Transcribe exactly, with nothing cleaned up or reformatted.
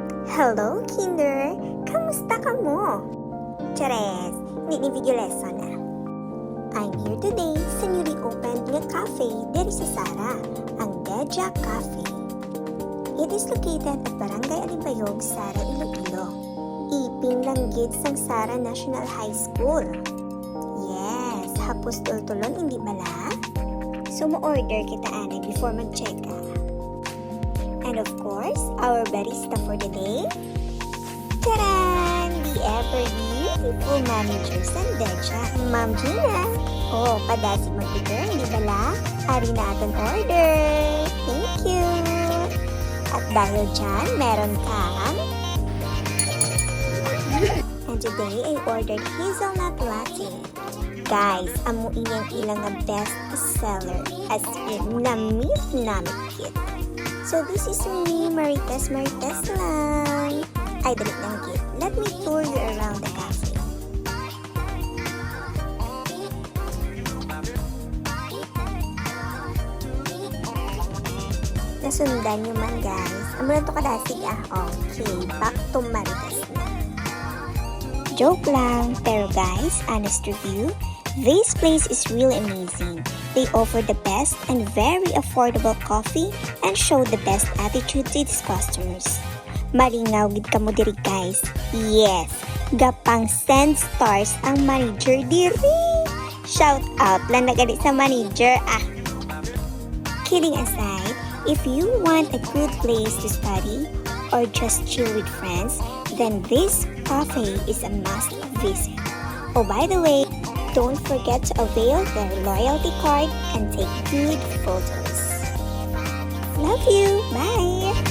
Hello, Kinder! Kamusta kamo? Chares! Hindi ni video lesson na. I'm here today sa newly opened nga cafe diri sa Sara, ang Deja Cafe. It is located at Barangay Alibayog, Sara, Iloilo. Ipin lang gid sang Sara National High School. Yes, hapos tultulon, hindi bala? So, mo-order kita anay before mag-check-out. And of course, our barista for the day. Taran! The ever beautiful manager sang Deja, Ma'am Gina. Oh, padasig mag-order, hindi bala? Ari na aton order. Thank you. At dahil dyan, meron kang And today, I ordered hazelnut latte. Guys, amo ini ang ilang nga best seller. As in, namit-namit gid. So, this is me, Marites, Marites lang. Ay, dali lang gid. Let me tour you around the cafe. Nasundan nyo man, guys. Amo lang to kadasig, ah. Okay, back to Marites na. Joke lang. Pero guys, honest review, this place is really amazing. They offer the best and very affordable coffee and show the best attitude to its customers. Malingaw gid kamo diri, guys. Yes, gapang send stars ang manager diri. Shout out lang na gani sa manager, ah. Kidding aside, if you want a good place to study or just chill with friends, then this cafe is a must visit. Oh, by the way, don't forget to avail their loyalty card and take good photos. Love you! Bye!